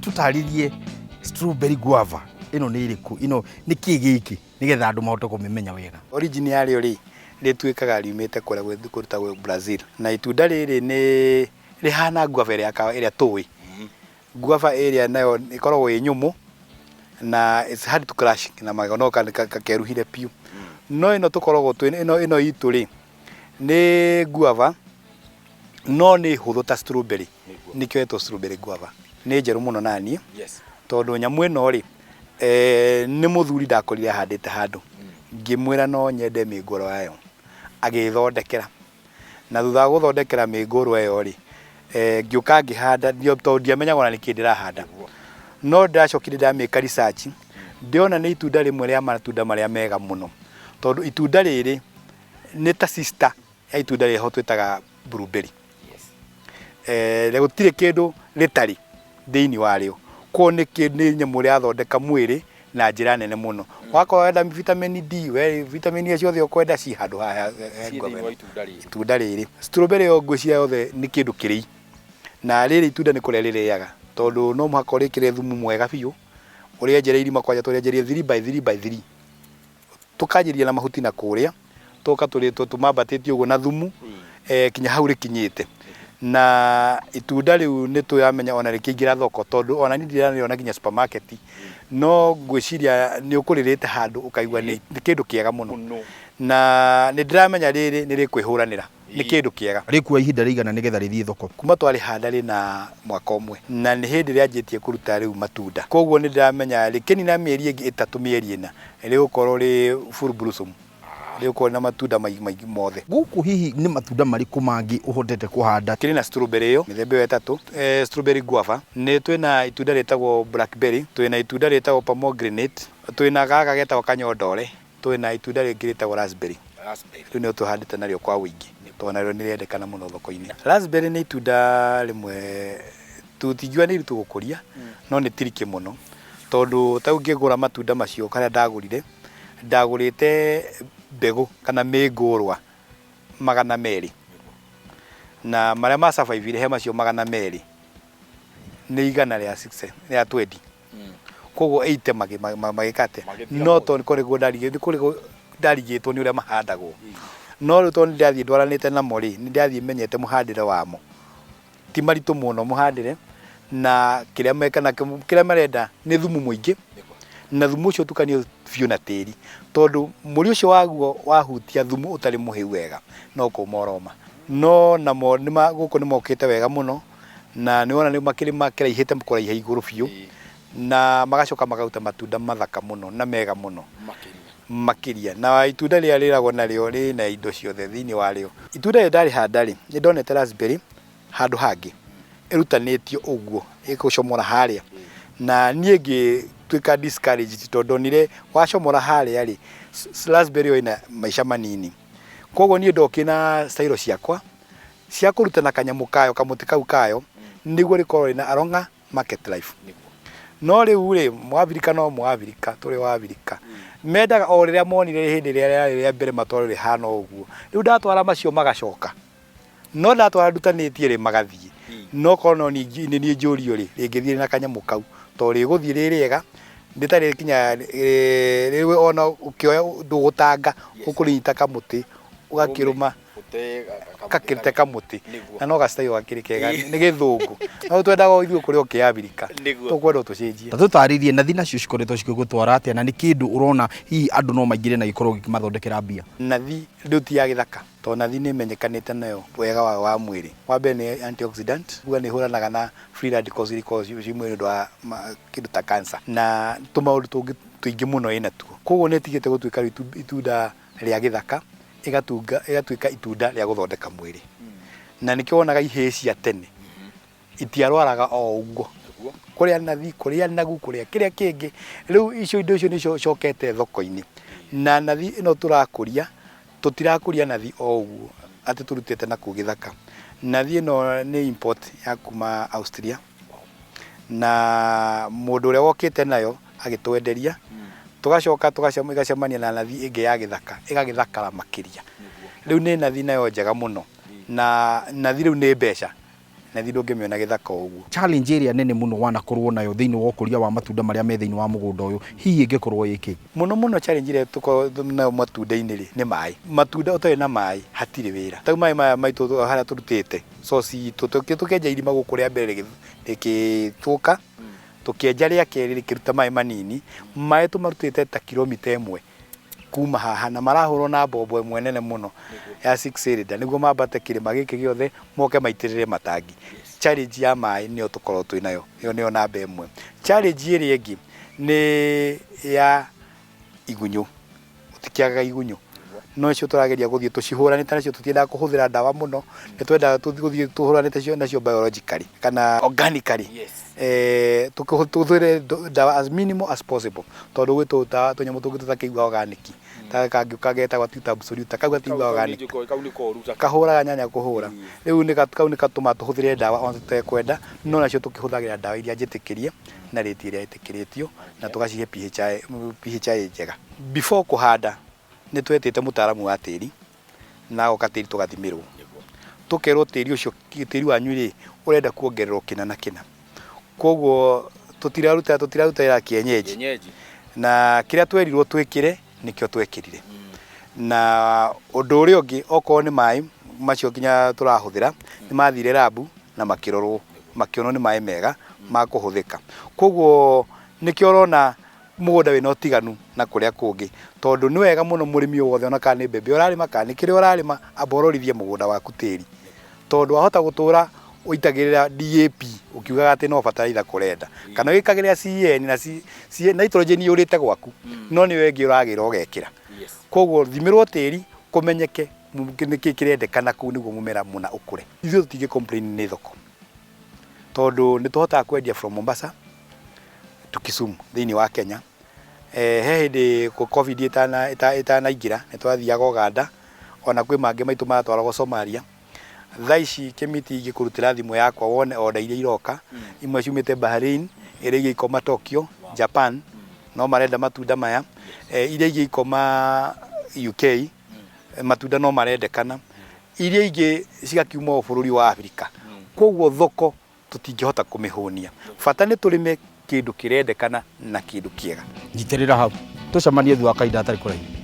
Tũtarĩrie strawberry guava ĩno nĩ ĩrĩkũ, ĩno nĩ kĩ gĩkĩ, nĩgetha andũ mahote kũmĩmenya wega. Origin yarĩo rĩ, rĩtuĩkaga riumĩte kũrĩa kũrutagwo Brazil. Na itunda rĩrĩ nĩ rĩhana guava ĩrĩa ĩrĩa tũĩ. Guava ĩrĩa nayo ĩkoragwo ĩ nyũmũ na it's hard to crush na magego no kakeruhire biũ. No ĩno tũkoragwo twĩ ĩno itũ rĩ, nĩ guava no nĩ hũthũ ta strawberry. Nĩkĩo yetwo strawberry guava. Nĩ njerũ mũno naniĩ tondũ nyamũ ĩno rĩ, nĩ mũthuri ndakorire ahandĩte handũ. Ngĩmwĩra no nyende mĩngũrwa yayo, agĩthondekera. Na thutha wa gũthondekera mĩngũrwa ĩyo rĩ, ngĩũka ngĩhanda tondũ ndiamenyaga ona nĩkĩ ndĩrahanda. No ndacokire ndamĩka research, ndĩrona nĩ itunda rĩmwe rĩa matunda marĩa mega mũno. Tondũ itunda rĩrĩ nĩ ta sister ya itunda rĩrĩa twĩtaga blueberry. Gũtirĩ kĩndũ rĩtarĩ thĩinĩ warĩo. Koguo nĩ nyamũ ĩrathondeka mwĩrĩ na njĩra nene mũno. Wakorwo wenda vitamin D, we vitamin iria ciothe ũkwenda ci handũ haha he guava ĩno. Itunda rĩrĩ. Strawberry ĩyo ngwĩciria yothe nĩ kĩndũ kĩrĩi. Na rĩrĩ itunda nĩ kũrĩa rĩrĩaga tondũ no mũhaka ũrĩkĩre thumu mwega biũ, ũrĩenjere irima kwanja tũrĩenjerie 3 by 3 by 3. Tũkanjĩria na mahuti na kũrĩa, tũgoka tũmambatĩtie ũguo na thumu kinya hau rĩkinyĩte. Na itunda rĩu nĩ tũramenya ona rĩkĩingĩra thoko tondũ ona niĩ ndirarĩona nginya supermarket, no ngwĩciria nĩ ũkũrĩrĩte handũ ũkaigua nĩ kĩndũ kĩega mũno. Na nĩ ndĩramenya rĩrĩ nĩ rĩkwĩhũranĩra. Nĩ kĩndũ kĩega. Rĩkuoya ihinda rĩigana nĩgetha rĩthiĩ thoko? Kuma twarĩhanda rĩna mwaka ũmwe na nĩ hĩndĩ rĩanjĩtie kũruta rĩu matunda. Koguo nĩ ndĩramenya rĩkĩnina mĩeri ĩngĩ ĩtatũ mĩeri ĩna rĩgũkorwo rĩ full blossom, rĩgũkorwo rĩna matunda maingĩ mothe. Gũkũ hihi nĩ matunda marĩkũ mangĩ ũhotete kũhanda? Kĩrĩ na strawberry ĩyo mĩthemba ĩyo ĩtatũ, strawberry guava, nĩ twĩna itunda rĩtagwo blackberry, twĩna itunda rĩtagwo pomegranate, twĩna gaka getagwo kanyondore, twĩna itunda rĩngĩ rĩtagwo raspberry. Rĩu nĩrĩo tũhandĩte narĩo kwa ũingĩ tondũ narĩo nĩ rĩrendekana mũno thoko-inĩ. Raspberry nĩ itunda rĩmwe tũtingiuga nĩ iritũ gũkũria no nĩ tricky mũno tondũ ta rĩu ngĩgũra matunda macio karĩa ndagũrire, ndagũrĩte mbegũ kana mĩngũrwa 200 na marĩa ma survive ire he macio 200 nĩ igana rĩa sixty rĩa twenty. Koguo 80 magĩka atĩa? No tondũ nĩ ndarigĩtwo nĩ ũrĩa mahandagwo. No rĩu tondũ nĩ ndathiĩ ndwaranĩte namo rĩ, nĩ ndathiĩ menyete mũhandĩre wamo. Ti maritũ mũno mũhandĩre na kĩrĩa kĩrĩa marenda nĩ thumu mũingĩ na thumu ũcio ũtukanio biũ na tĩri tondũ mũri ũcio waguo wahutia thumu ũtarĩ mũhĩu wega no kũma ũroma. No namo gũkũ nĩ mokĩte wega mũno na nĩ wona nĩ makĩrĩ makĩraihĩte kũraiha igũrũ biũ na magacoka makaruta matunda mathaka mũno na mega mũno makĩria. Na itunda rĩrĩa rĩragwo narĩo rĩna indo ciothe thĩinĩ warĩo. Itunda rĩrĩ ndarĩhanda rĩ, nĩ ndonete raspberry handũ hangĩ ĩrutanĩtio ũguo ĩgũcomora harĩa na niĩ ngĩtuĩka discouraged tondũ ndonire wacomora harĩa rĩ, raspberry ĩyo ĩna maica manini. Koguo niĩ ndokire na style ciakwa cia kũruta na kanyamũ kayo kamũtĩ kau kayo nĩguo rĩkorwo rĩna a longer market life. No rĩu rĩ, mũabirika no mũabirika, tũrĩ o Abirika. Mendaga o rĩrĩa monire hĩndĩ ĩrĩa rĩarĩ rĩa mbere matwarwo rĩhana ũguo. Rĩu ndatwara macio magacoka. No ndatwara ndutanĩtie rĩ magathiĩ. No korwo no nĩ niĩ njũrio rĩ, rĩngĩthiĩ na kanyamũ kau. Tondũ rĩgũthiĩ rĩ rĩega, rĩtarĩ nginya rĩu ona ũkĩoya ndũgũtanga, ũkũrĩnyita kamũtĩ, ũgakĩrũma gakĩrute kamũtĩ. Na no gacitairwo gakĩrĩ kega, nĩ gĩthũngũ. No twendaga o ithuĩ kũrĩ o kĩabirika, tũkwenda tũcenjie. Ta tũtarĩrie nathi nacio cikoretwo cigĩgũtwara atĩa na nĩ kĩndũ ũrona hihi andũ no maingĩre na gĩkorwo gĩkĩmathondekera mbia? Nathi rĩu ti ya gĩthaka tondũ nathi nĩ ĩmenyekanĩte nayo wega wayo wa mwĩrĩ. Wa mbere nĩ antioxidant, kuga nĩ ĩhũranaga na free radicals iria ikoragwo ciĩ mwĩrĩ nĩ ũndũ wa kĩndũ ta cancer na tũmaũndũ tũngĩ tũingĩ mũno ĩna tuo. Koguo nĩ ĩtigĩte gũtuĩka rĩu itunda rĩa gĩthaka ĩgatuĩka itunda rĩa gũthondeka mwĩrĩ. Na nĩkĩo wonaga ihĩĩ cia tene itiarwaraga o ũguo, kũrĩa nathi, kũrĩa nagu, kũrĩa kĩrĩa kĩngĩ. Rĩu icio indo icio nĩcio icokete thoko-inĩ. Na nathi ĩno tũrakũria, tũtirakũria nathi o ũguo atĩ tũrutĩte nakũu gĩthaka. Nathi ĩno nĩ import ya kuma Austria na mũndũ ũrĩa wokĩte nayo agĩtwenderia, tũgacoka ĩgacemania na nathi ĩngĩ ya gĩthaka ĩgagĩthakara makĩria. Rĩu nĩ nathi nayo njega mũno na nathi rĩu nĩ mbeca. Na thi ndũngĩmĩona gĩthaka o ũguo. Challenge ĩrĩa nene mũno wanakorwo nayo thĩinĩ wa ũkũria wa matunda marĩa me thĩinĩ wa mũgũnda ũyũ hihi ĩngĩkorwo ĩkĩ? Mũno mũno challenge ĩrĩa tũkoragwo nayo matunda-inĩ rĩ, nĩ maĩ. Matunda ũtarĩ na maĩ hatirĩ wĩra. Ta rĩu maĩ maya maitũ harĩa tũrutĩte source itũ, tũkĩenja irima gũkũ rĩa mbere rĩgĩthũka, tũkĩenja rĩa kerĩ rĩkĩruta maĩ manini, maĩ tũmarutĩte ta kilomita ĩmwe kuma haha na marahũrwo na mbombo ĩmwe nene mũno ya 6 cylinder nĩguo mambate kĩrĩma gĩkĩ gĩothe moke maitĩrĩre matangi. Challenge ya maĩ nĩyo tũkoragwo twĩ nayo, ĩyo nĩyo namba ĩmwe. Challenge ĩrĩa ĩngĩ nĩ ya igunyũ, gũtikĩagaga igunyũ no icio tũrageria gũthiĩ tũcihũranĩte nacio, tũtiendaga kũhũthĩra ndawa mũno, nĩ twendaga gũthiĩ tũhũranĩte nacio biologically kana organically. Tũhũthĩre ndawa as minimal as possible tondũ gwĩ tũnyamũ tũngĩ tũtakĩigua organic, ta kangĩ getagwo tuta absoluta, kau gatiigua organic, kahũraga nyanya kũhũra. Rĩu kau nĩ gatũmaga tũhũthĩre ndawa ona tũtekwenda, no nacio tũkĩhũthagĩra ndawa iria njĩtĩkĩrie na rate ĩrĩa ĩtĩkĩrĩtio na tũgacihe pH njega. Before kũhanda nĩ twetĩte mũtaaramu wa tĩri na agoka tĩri tũgathimĩrwo, tũkerwo tĩri ũcio, tĩri wanyu rĩ, ũrenda kuongererwo kĩna na kĩna. Koguo tũtiraruta wĩra kienyeji, na kĩrĩa twerirwo twĩkĩre nĩkĩo twekĩrire. Na ũndũ ũrĩa ũngĩ, okorwo nĩ maĩ macio nginya tũrahũthĩra, nĩ mathire rabu na makĩrorwo, makĩonwo nĩ maĩ mega ma kũhũthĩka. Koguo nĩkĩo ũrona mũgũnda wĩna ũtiganu na kũrĩa kũngĩ, tondũ nĩ wega mũno mũrĩmi o wothe ona kana nĩ mbembe ũrarĩma kana nĩ kĩrĩa ũrarĩma, amba ũrorithie mũgũnda waku tĩri, tondũ wahota gũtũra ũitagĩrĩra DAP ũkiugaga atĩ no bataraitha kũrenda, kana wĩkagĩrĩra CN na C, nitrogen yũrĩte gwaku, no nĩyo ĩngĩ ũragĩra ũgekĩra. Koguo thimĩrwo tĩri kũmenyeke nĩkĩ kĩrendekana kũu nĩguo mũmera mũna ũkũre. Ithuĩ tũtingĩ complain nĩ thoko, tondũ nĩ tũhotaga kwendia from Mombasa to Kisumu thĩinĩ wa Kenya. He hĩndĩ COVID ĩtanaingĩra nĩ twathiaga Uganda, ona kwĩ mangĩ maitũ maratwaragwo Somalia. Thaa ici Kĩmiti ingĩkũrutĩra thimũ yakwa wone order iria iroka, imwe ciumĩte Bahrain, iria ingĩ ikoma Tokyo, Japan, no marenda matunda maya, iria ingĩ ikoma UK, matunda no marendekana, iria ingĩ cigakiuma o bũrũri wa Afrika. Koguo thoko tũtingĩhota kũmĩhũnia, bata nĩ tũrĩme kĩndũ kĩrendekana na kĩndũ kĩega. Nyitĩrĩra hau, tũcemanie thutha wa kahinda gatarĩ kũraihu.